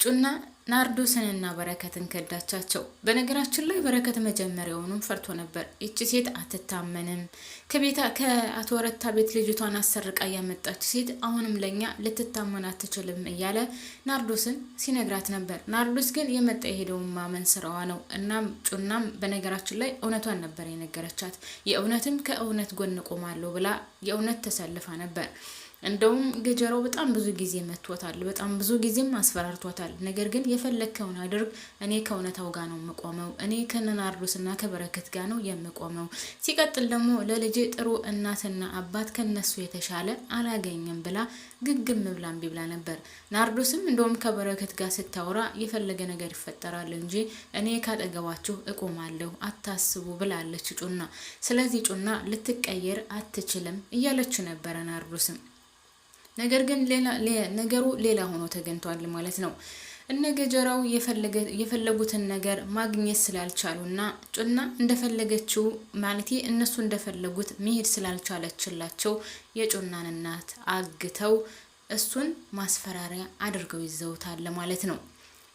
ጩና ናርዶስንና በረከትን ከዳቻቸው። በነገራችን ላይ በረከት መጀመሪያውኑም ፈርቶ ነበር። ይቺ ሴት አትታመንም፣ ከቤታ ከአቶ ረታ ቤት ልጅቷን አሰርቃ ያመጣች ሴት አሁንም ለኛ ልትታመን አትችልም እያለ ናርዶስን ሲነግራት ነበር። ናርዶስ ግን የመጣ የሄደውን ማመን ስራዋ ነው። እናም ጩናም በነገራችን ላይ እውነቷን ነበር የነገረቻት። የእውነትም ከእውነት ጎን ቆማለሁ ብላ የእውነት ተሰልፋ ነበር። እንደውም ገጀራው በጣም ብዙ ጊዜ መቷታል፣ በጣም ብዙ ጊዜም አስፈራርቷታል። ነገር ግን የፈለግከውን አድርግ፣ እኔ ከእውነታው ጋር ነው የምቆመው፣ እኔ ከነናርዶስና ከበረከት ጋር ነው የምቆመው። ሲቀጥል ደግሞ ለልጄ ጥሩ እናትና አባት ከነሱ የተሻለ አላገኘም ብላ ግግም ብላ እምቢ ብላ ነበር። ናርዶስም እንደውም ከበረከት ጋር ስታወራ የፈለገ ነገር ይፈጠራል እንጂ እኔ ካጠገባችሁ እቆማለሁ አታስቡ ብላለች ጩና። ስለዚህ ጩና ልትቀየር አትችልም እያለች ነበረ ናርዶስም። ነገር ግን ነገሩ ሌላ ሆኖ ተገኝቷል ማለት ነው። እነ ገጀራው የፈለጉትን ነገር ማግኘት ስላልቻሉ እና ጩና እንደፈለገችው ማለት እነሱ እንደፈለጉት መሄድ ስላልቻለችላቸው የጩናን እናት አግተው እሱን ማስፈራሪያ አድርገው ይዘውታል ማለት ነው።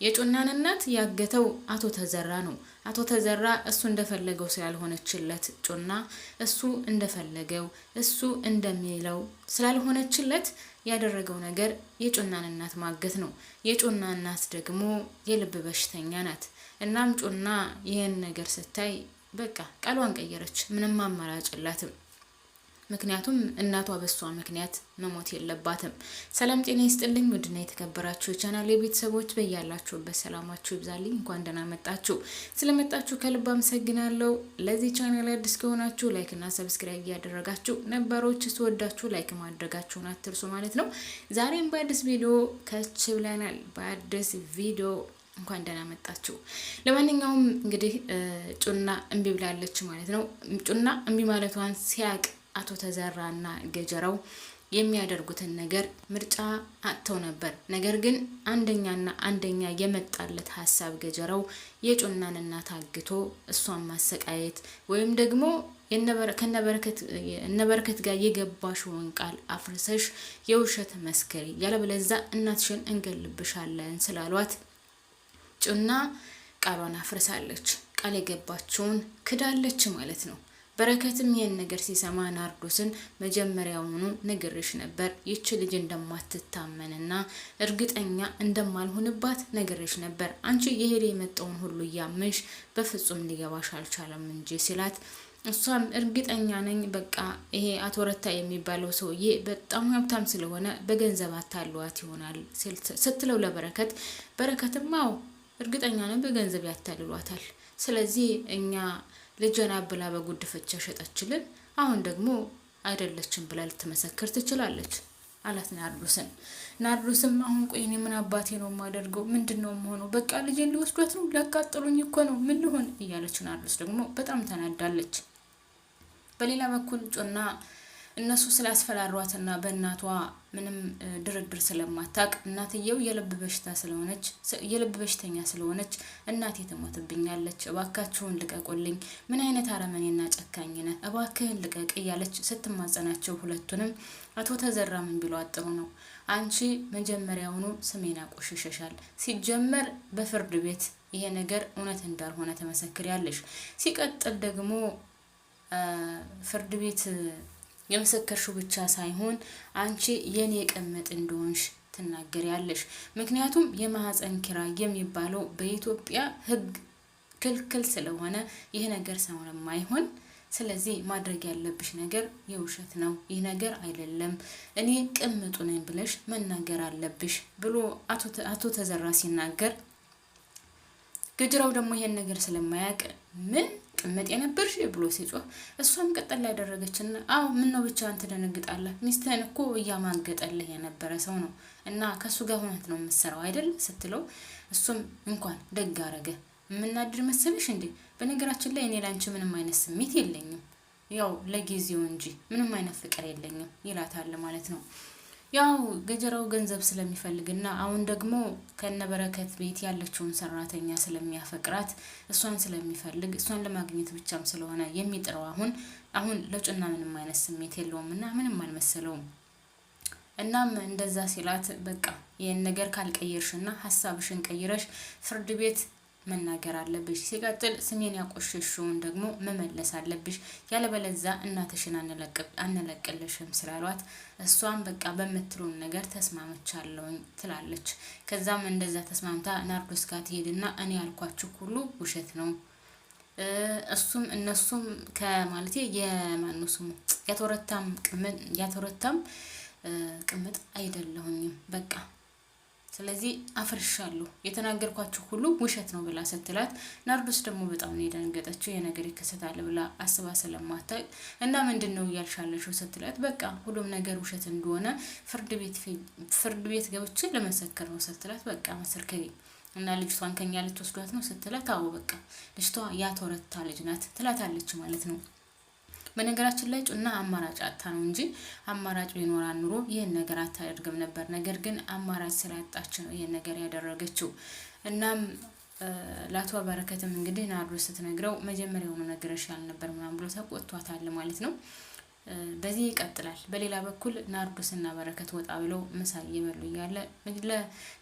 የጩናን እናት ያገተው አቶ ተዘራ ነው። አቶ ተዘራ እሱ እንደፈለገው ስላልሆነችለት ጩና እሱ እንደፈለገው እሱ እንደሚለው ስላልሆነችለት ያደረገው ነገር የጩናን እናት ማገት ነው። የጩና እናት ደግሞ የልብ በሽተኛ ናት። እናም ጩና ይህን ነገር ስታይ በቃ ቃሏን ቀየረች። ምንም አማራጭ የላትም። ምክንያቱም እናቷ በሷ ምክንያት መሞት የለባትም። ሰላም ጤና ይስጥልኝ ውድና የተከበራችሁ የቻናል የቤተሰቦች በያላችሁበት ሰላማችሁ ይብዛልኝ። እንኳን ደህና መጣችሁ። ስለመጣችሁ ከልብ አመሰግናለሁ። ለዚህ ቻናል አዲስ ከሆናችሁ like እና subscribe እያደረጋችሁ፣ ነባሮች ስወዳችሁ like ማድረጋችሁን አትርሱ ማለት ነው። ዛሬም በአዲስ ቪዲዮ ከች ብለናል። በአዲስ ቪዲዮ እንኳን ደህና መጣችሁ። ለማንኛውም እንግዲህ ጩና እምቢ ብላለች ማለት ነው። ጩና እምቢ ማለቷን ሲያቅ አቶ ተዘራና ገጀራው የሚያደርጉትን ነገር ምርጫ አጥተው ነበር። ነገር ግን አንደኛና አንደኛ የመጣለት ሀሳብ ገጀራው የጩናን እናት አግቶ እሷን ማሰቃየት ወይም ደግሞ ከነበረከት ጋር የገባሽውን ቃል አፍርሰሽ የውሸት መስክሪ፣ ያለበለዚያ እናትሽን እንገልብሻለን ስላሏት ጩና ቃሏን አፍርሳለች። ቃል የገባችውን ክዳለች ማለት ነው። በረከትም ይህን ነገር ሲሰማ ናርዶስን መጀመሪያውኑ ነግሬሽ ነበር፣ ይቺ ልጅ እንደማትታመንና እርግጠኛ እንደማልሆንባት ነግሬሽ ነበር። አንቺ የሄደ የመጣውን ሁሉ እያመንሽ በፍጹም ሊገባሽ አልቻለም እንጂ ሲላት እሷም እርግጠኛ ነኝ በቃ ይሄ አቶ ረታ የሚባለው ሰውዬ በጣም ሀብታም ስለሆነ በገንዘብ አታለዋት ይሆናል ስትለው ለበረከት፣ በረከትም አዎ እርግጠኛ ነኝ በገንዘብ ያታልሏታል። ስለዚህ እኛ ልጇን አብላ በጉድፈቻ ሸጠችልን፣ አሁን ደግሞ አይደለችም ብላ ልትመሰክር ትችላለች አላት ናርዶስን። ናርዶስም አሁን ቆይ እኔ ምን አባቴ ነው የማደርገው? ምንድን ነው የምሆነው? በቃ ልጄን ሊወስዷት ነው፣ ሊያቃጥሉኝ እኮ ነው፣ ምን ልሆን እያለች ናርዶስ ደግሞ በጣም ተናዳለች። በሌላ በኩል ጮና እነሱ ስላስፈራሯትና በእናቷ ምንም ድርድር ስለማታቅ፣ እናትየው የልብ በሽታ ስለሆነች የልብ በሽተኛ ስለሆነች እናቴ ትሞትብኛለች፣ እባካችሁን ልቀቁልኝ፣ ምን አይነት አረመኔና ጨካኝ ነህ፣ እባክህን ልቀቅ እያለች ስትማጸናቸው ሁለቱንም አቶ ተዘራ ምን ቢሉ አጥሩ ነው፣ አንቺ መጀመሪያውኑ ስሜን አቆሽሸሻል። ሲጀመር በፍርድ ቤት ይሄ ነገር እውነት እንዳልሆነ ተመሰክሪያለሽ። ሲቀጥል ደግሞ ፍርድ ቤት የመሰከርሽው ብቻ ሳይሆን አንቺ የኔ ቅምጥ እንደሆንሽ ትናገሪያለሽ። ምክንያቱም የማህፀን ኪራይ የሚባለው በኢትዮጵያ ሕግ ክልክል ስለሆነ ይህ ነገር ስለማይሆን፣ ስለዚህ ማድረግ ያለብሽ ነገር የውሸት ነው፣ ይህ ነገር አይደለም፣ እኔ ቅምጡ ነኝ ብለሽ መናገር አለብሽ ብሎ አቶ ተዘራ ሲናገር፣ ገጀራው ደግሞ ይሄን ነገር ስለማያውቅ ምን ቅምጥ የነበርሽ ብሎ ሲጮህ፣ እሷም ቀጠል ያደረገችና አዎ ምን ነው ብቻህን ትደነግጣለህ? ሚስትህን እኮ እያማገጠልህ የነበረ ሰው ነው እና ከእሱ ጋር እውነት ነው የምትሰራው አይደል ስትለው፣ እሱም እንኳን ደግ አረገ። የምናድር መሰለሽ እንዴ? በነገራችን ላይ እኔ ላንቺ ምንም አይነት ስሜት የለኝም፣ ያው ለጊዜው እንጂ ምንም አይነት ፍቅር የለኝም ይላታል ማለት ነው። ያው ገጀራው ገንዘብ ስለሚፈልግና አሁን ደግሞ ከነበረከት ቤት ያለችውን ሰራተኛ ስለሚያፈቅራት፣ እሷን ስለሚፈልግ፣ እሷን ለማግኘት ብቻም ስለሆነ የሚጥረው፣ አሁን አሁን ለጩና ምንም አይነት ስሜት የለውም እና ምንም አልመሰለውም። እናም እንደዛ ሲላት በቃ ይህን ነገር ካልቀየርሽና ሀሳብሽን ቀይረሽ ፍርድ ቤት መናገር አለብሽ። ሲቀጥል ስሜን ያቆሸሽውን ደግሞ መመለስ አለብሽ፣ ያለበለዛ እናትሽን አንለቅልሽም ስላሏት እሷም በቃ በምትሉን ነገር ተስማምቻለሁኝ ትላለች። ከዛም እንደዛ ተስማምታ ናርዶስ ጋር ትሄድና እኔ ያልኳችሁ ሁሉ ውሸት ነው፣ እሱም እነሱም ከማለቴ የማነው ስሙ ያተወረታም ቅምጥ አይደለሁኝም በቃ ስለዚህ አፍርሻለሁ፣ የተናገርኳችሁ ሁሉ ውሸት ነው ብላ ስትላት፣ ናርዶስ ደግሞ በጣም ነው የደነገጠችው። የነገር ይከሰታል ብላ አስባ ስለማታውቅ እና ምንድን ነው እያልሻለሽው ስትላት፣ በቃ ሁሉም ነገር ውሸት እንደሆነ ፍርድ ቤት ገብቼ ለመሰከር ነው ስትላት፣ በቃ መስክሪ እና ልጅቷን ከኛ ልትወስዷት ነው ስትላት፣ አዎ በቃ ልጅቷ ያተወረታ ልጅ ናት ትላታለች ማለት ነው። በነገራችን ላይ ጩና አማራጭ አጥታ ነው እንጂ አማራጭ ቢኖራት ኑሮ ይህን ነገር አታደርግም ነበር። ነገር ግን አማራጭ ስላጣች ነው ይህን ነገር ያደረገችው። እናም ለአቶ በረከትም እንግዲህ ናርዶስ ስትነግረው መጀመሪያውኑ ነግረሻል ነበር ምናምን ብሎ ተቆጥቷታል ማለት ነው። በዚህ ይቀጥላል። በሌላ በኩል ናርዶስና በረከት ወጣ ብለው ምሳ እየበሉ እያለ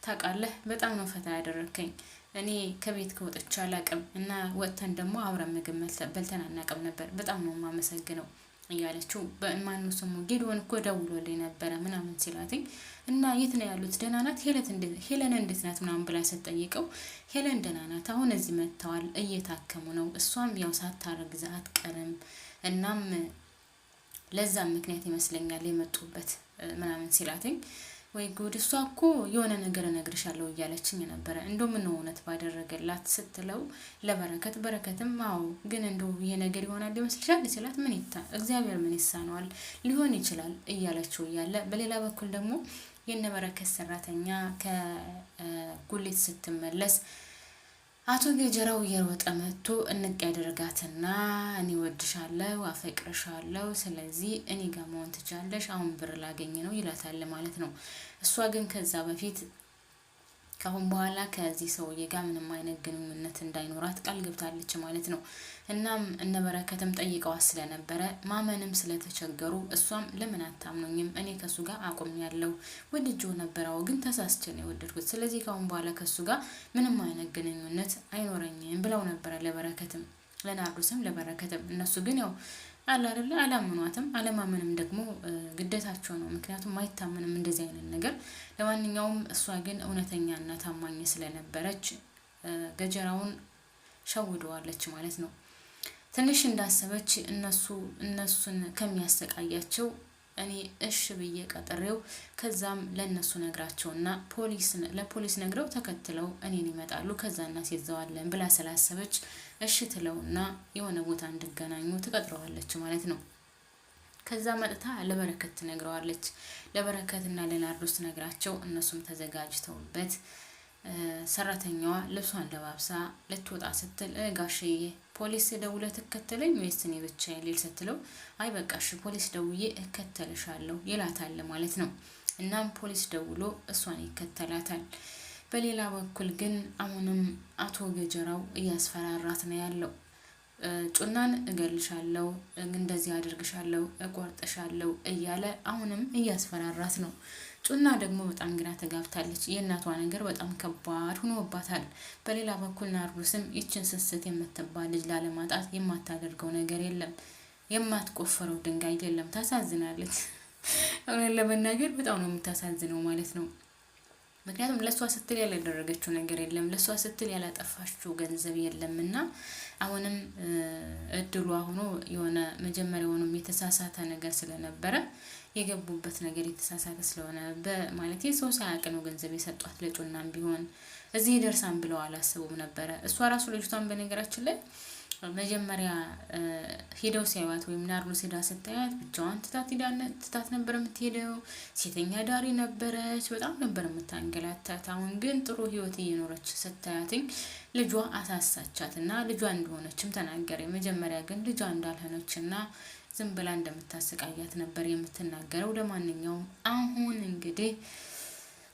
ታውቃለህ፣ በጣም ነው ፈታ ያደረግከኝ፣ እኔ ከቤት ከወጥቼ አላቅም እና ወጥተን ደግሞ አብረን ምግብ በልተን አናቅም ነበር፣ በጣም ነው የማመሰግነው እያለችው በማነው ስሙ ጌዲዮን እኮ ደውሎልኝ ነበረ ምናምን ሲላትኝ እና የት ነው ያሉት? ደህና ናት? ሄለን እንዴት ናት? ምናምን ብላ ስትጠይቀው ሄለን ደህና ናት፣ አሁን እዚህ መጥተዋል፣ እየታከሙ ነው። እሷም ያው ሳታረግዝ አትቀርም። እናም ለዛም ምክንያት ይመስለኛል የመጡበት ምናምን ሲላትኝ ወይ ጉድ፣ እሷ እኮ የሆነ ነገር እነግርሻለሁ እያለችኝ ነበረ፣ እንደው ምነው እውነት ባደረገላት ስትለው ለበረከት፣ በረከትም አዎ፣ ግን እንደው ይሄ ነገር ይሆናል ይመስልሻል ሲላት፣ ምን ይታ እግዚአብሔር ምን ይሳነዋል ሊሆን ይችላል እያለችው እያለ በሌላ በኩል ደግሞ የነበረከት ሰራተኛ ከጉሊት ስትመለስ አቶ ገጀራው እየሮጠ መጥቶ እንቅ ያደርጋትና እኔ ወድሻለሁ፣ አፈቅርሻለሁ፣ ስለዚህ እኔ ጋር መሆን ትችላለሽ፣ አሁን ብር ላገኝ ነው ይላታል ማለት ነው። እሷ ግን ከዛ በፊት ከአሁን በኋላ ከዚህ ሰውዬ ጋር ምንም አይነት ግንኙነት እንዳይኖራት ቃል ገብታለች ማለት ነው። እናም እነ በረከትም ጠይቀዋት ስለነበረ ማመንም ስለተቸገሩ እሷም ለምን አታምኖኝም? እኔ ከሱ ጋር አቁሜያለሁ፣ ወድጄው ነበር፣ አዎ ግን ተሳስቼ ነው የወደድኩት። ስለዚህ ከአሁን በኋላ ከሱ ጋር ምንም አይነት ግንኙነት አይኖረኝም ብለው ነበረ ለበረከትም ለናርዶስም ለበረከትም። እነሱ ግን ያው አለ አይደለ አላመኗትም። አለማመንም ደግሞ ግዴታቸው ነው። ምክንያቱም አይታመንም እንደዚህ አይነት ነገር። ለማንኛውም እሷ ግን እውነተኛና ታማኝ ስለነበረች ገጀራውን ሸውደዋለች ማለት ነው። ትንሽ እንዳሰበች እነሱ እነሱን ከሚያሰቃያቸው እኔ እሽ ብዬ ቀጥሬው ከዛም ለእነሱ ነግራቸውና ለፖሊስ ነግረው ተከትለው እኔን ይመጣሉ ከዛ እናስይዘዋለን ብላ ስላሰበች እሽ ትለውና የሆነ ቦታ እንዲገናኙ ትቀጥረዋለች ማለት ነው። ከዛ መጥታ ለበረከት ትነግረዋለች። ለበረከትና ለናርዶስ ትነግራቸው እነሱም ተዘጋጅተውበት ሰራተኛዋ ልብሷን ለባብሳ ልትወጣ ስትል ጋሽዬ ፖሊስ ደውለህ ትከተለኝ ወይስ እኔ ብቻዬን ልሂድ ስትለው አይ በቃሽ ፖሊስ ደውዬ እከተልሻለሁ ይላታል ማለት ነው። እናም ፖሊስ ደውሎ እሷን ይከተላታል። በሌላ በኩል ግን አሁንም አቶ ገጀራው እያስፈራራት ነው ያለው። ጩናን እገልሻለሁ፣ እንደዚህ አድርግሻለሁ፣ እቆርጥሻለሁ እያለ አሁንም እያስፈራራት ነው። ጩና ደግሞ በጣም ግራ ተጋብታለች። የእናቷ ነገር በጣም ከባድ ሆኖባታል። በሌላ በኩል ናርዶስም ይችን ስስት የምትባል ልጅ ላለማጣት የማታደርገው ነገር የለም፣ የማትቆፍረው ድንጋይ የለም። ታሳዝናለች። እውነት ለመናገር በጣም ነው የምታሳዝነው ማለት ነው። ምክንያቱም ለእሷ ስትል ያላደረገችው ነገር የለም፣ ለእሷ ስትል ያላጠፋችው ገንዘብ የለም። እና አሁንም እድሏ ሆኖ የሆነ መጀመሪያውንም የተሳሳተ ነገር ስለነበረ የገቡበት ነገር የተሳሳተ ስለሆነ በማለት ሰው ሳያውቅ ነው ገንዘብ የሰጧት። ለጩናም ቢሆን እዚህ ደርሳም ብለው አላሰቡም ነበረ። እሷ ራሱ ልጅቷን በነገራችን ላይ መጀመሪያ ሄደው ሲያዩት ወይም ናርዶስ ሄዳ ስታያት ብቻዋን ትታት ነበር የምትሄደው። ሴተኛ ዳሪ ነበረች፣ በጣም ነበር የምታንገላታት። አሁን ግን ጥሩ ህይወት እየኖረች ስታያትኝ ልጇ አሳሳቻት እና ልጇ እንደሆነችም ተናገረ። መጀመሪያ ግን ልጇ እንዳልሆነች እና ዝም ብላ እንደምታሰቃያት ነበር የምትናገረው። ለማንኛውም አሁን እንግዲህ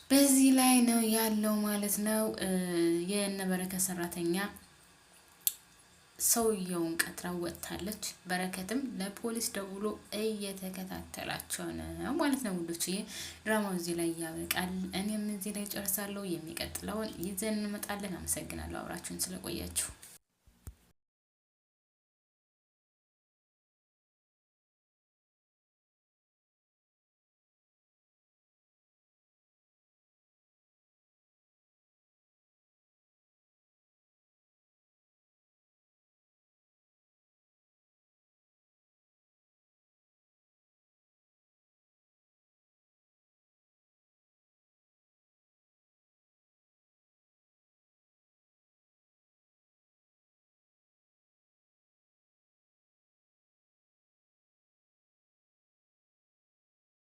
በዚህ ላይ ነው ያለው ማለት ነው የነበረከት ሰራተኛ ሰውየውን ቀጥራ ወጥታለች። በረከትም ለፖሊስ ደውሎ እየተከታተላቸው ነው ማለት ነው ውዶችዬ። ድራማው እዚህ ላይ ያበቃል። እኔም እዚህ ላይ ጨርሳለሁ። የሚቀጥለውን ይዘን እንመጣለን። አመሰግናለሁ አብራችሁን ስለቆያችሁ።